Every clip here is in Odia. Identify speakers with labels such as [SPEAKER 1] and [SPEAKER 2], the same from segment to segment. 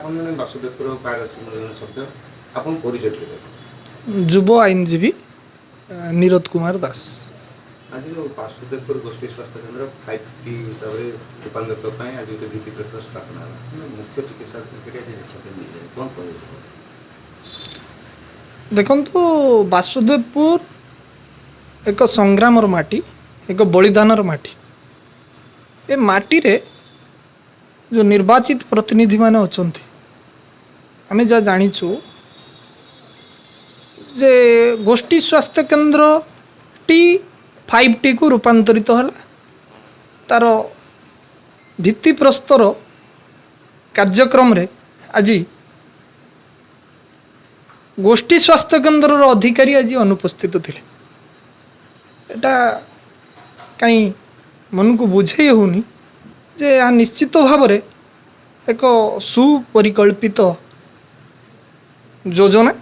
[SPEAKER 1] ଆପଣ ଜଣେ ବାସୁଦେବପୁର ବାର ଜଣେ ସଭ୍ୟ, ଆପଣ ପରିଚୟ ଟିକେ ଦେବେ।
[SPEAKER 2] ଯୁବ ଆଇନଜୀବୀ ନିରୋଦ କୁମାର ଦାସ।
[SPEAKER 1] ଆଜି ଯେଉଁ ବାସୁଦେବପୁର ଗୋଷ୍ଠୀ ସ୍ୱାସ୍ଥ୍ୟ କେନ୍ଦ୍ର 5T ହିସାବରେ ରୂପାନ୍ତରିତ ପାଇଁ ଆଜି ଗୋଟେ ଭିତ୍ତିପ୍ରସ୍ତର ସ୍ଥାପନ ହେଲା, କିନ୍ତୁ ମୁଖ୍ୟ ଚିକିତ୍ସା ଅଧିକାରୀ ଆଜି ଦେଖିବା ପାଇଁ ମିଳିଲେନି, କ'ଣ କହିବେ?
[SPEAKER 2] ଦେଖନ୍ତୁ, ବାସୁଦେବପୁର ଏକ ସଂଗ୍ରାମର ମାଟି, ଏକ ବଳିଦାନର ମାଟି। ଏ ମାଟିରେ ଯେଉଁ ନିର୍ବାଚିତ ପ୍ରତିନିଧିମାନେ ଅଛନ୍ତି, ଆମେ ଯାହା ଜାଣିଛୁ ଯେ ଗୋଷ୍ଠୀ ସ୍ୱାସ୍ଥ୍ୟ କେନ୍ଦ୍ରଟି 5Tକୁ ରୂପାନ୍ତରିତ ହେଲା, ତା'ର ଭିତ୍ତିପ୍ରସ୍ତର କାର୍ଯ୍ୟକ୍ରମରେ ଆଜି ଗୋଷ୍ଠୀ ସ୍ୱାସ୍ଥ୍ୟ କେନ୍ଦ୍ରର ଅଧିକାରୀ ଆଜି ଅନୁପସ୍ଥିତ ଥିଲେ। ଏଟା କାହିଁ ମନକୁ ବୁଝେଇ ହେଉନି ଯେ ଏହା ନିଶ୍ଚିତ ଭାବରେ ଏକ ସୁପରିକଳ୍ପିତ ଯୋଜନା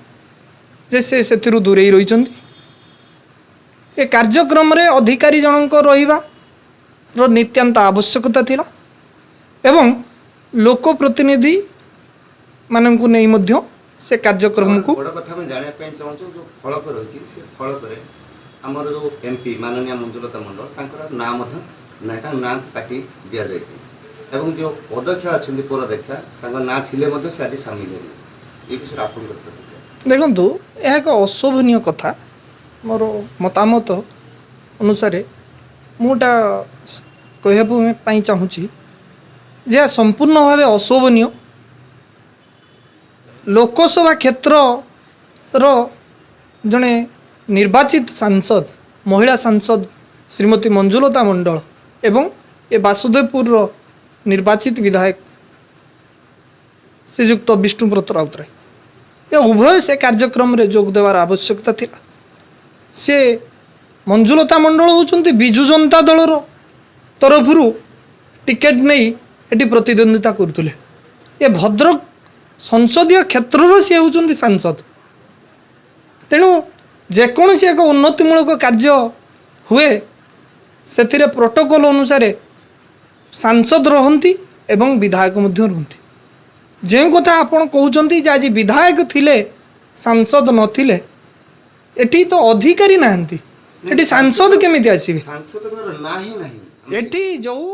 [SPEAKER 2] ଯେ ସେ ସେଥିରୁ ଦୂରେଇ ରହିଛନ୍ତି। ଏ କାର୍ଯ୍ୟକ୍ରମରେ ଅଧିକାରୀ ଜଣଙ୍କ ରହିବାର ନିତ୍ୟାନ୍ତ ଆବଶ୍ୟକତା ଥିଲା ଏବଂ ଲୋକ ପ୍ରତିନିଧି ମାନଙ୍କୁ ନେଇ ମଧ୍ୟ ସେ କାର୍ଯ୍ୟକ୍ରମକୁ
[SPEAKER 1] ବଡ଼ କଥା ଆମେ ଜାଣିବା ପାଇଁ ଚାହୁଁଛୁ, ଯେଉଁ ଫଳକ ରହିଛି, ସେ ଫଳକରେ ଆମର ଯେଉଁ ଏମ୍ପି ମାନନୀୟ ମଞ୍ଜୁଲତା ମଣ୍ଡଳ, ତାଙ୍କର ନାଁ ମଧ୍ୟ ନାହିଁ, ତାଙ୍କ ନାଁକୁ କାଟି ଦିଆଯାଇଛି ଏବଂ ଯେଉଁ ଅଧ୍ୟକ୍ଷା ଅଛନ୍ତି, ପୌରାଧ୍ୟକ୍ଷା, ତାଙ୍କ ନାଁ ଥିଲେ ମଧ୍ୟ ସେ ଆଜି ସାମିଲ ହେଲେ। ଏ ବିଷୟରେ ଆପଣଙ୍କର ପ୍ରତିକ୍ରିୟା?
[SPEAKER 2] ଦେଖନ୍ତୁ, ଏହା ଏକ ଅଶୋଭନୀୟ କଥା। ମୋର ମତାମତ ଅନୁସାରେ ମୁଁ ଏଟା କହିବା ପାଇଁ ଚାହୁଁଛି ଯେ ଏହା ସମ୍ପୂର୍ଣ୍ଣ ଭାବେ ଅଶୋଭନୀୟ। ଲୋକସଭା କ୍ଷେତ୍ରର ଜଣେ ନିର୍ବାଚିତ ସାଂସଦ, ମହିଳା ସାଂସଦ ଶ୍ରୀମତୀ ମଞ୍ଜୁଲତା ମଣ୍ଡଳ ଏବଂ ଏ ବାସୁଦେବପୁରର ନିର୍ବାଚିତ ବିଧାୟକ ଶ୍ରୀଯୁକ୍ତ ବିଷ୍ଣୁବ୍ରତ ରାଉତରାୟ, ଏ ଉଭୟ ସେ କାର୍ଯ୍ୟକ୍ରମରେ ଯୋଗ ଦେବାର ଆବଶ୍ୟକତା ଥିଲା। ସେ ମଞ୍ଜୁଲତା ମଣ୍ଡଳ ହେଉଛନ୍ତି ବିଜୁ ଜନତା ଦଳର ତରଫରୁ ଟିକେଟ୍ ନେଇ ଏଠି ପ୍ରତିଦ୍ୱନ୍ଦିତା କରୁଥିଲେ। ଏ ଭଦ୍ରକ ସଂସଦୀୟ କ୍ଷେତ୍ରର ସିଏ ହେଉଛନ୍ତି ସାଂସଦ। ତେଣୁ ଯେକୌଣସି ଏକ ଉନ୍ନତିମୂଳକ କାର୍ଯ୍ୟ ହୁଏ, ସେଥିରେ ପ୍ରୋଟୋକଲ୍ ଅନୁସାରେ ସାଂସଦ ରହନ୍ତି ଏବଂ ବିଧାୟକ ମଧ୍ୟ ରୁହନ୍ତି। ଯେଉଁ କଥା ଆପଣ କହୁଛନ୍ତି ଯେ ଆଜି ବିଧାୟକ ଥିଲେ, ସାଂସଦ ନଥିଲେ, ଏଠି ତ ଅଧିକାରୀ ନାହାନ୍ତି, ଏଠି ସାଂସଦ କେମିତି ଆସିବେ?
[SPEAKER 1] ସାଂସଦଙ୍କର ନାଁ ହିଁ ନାହିଁ।
[SPEAKER 2] ଏଠି ଯେଉଁ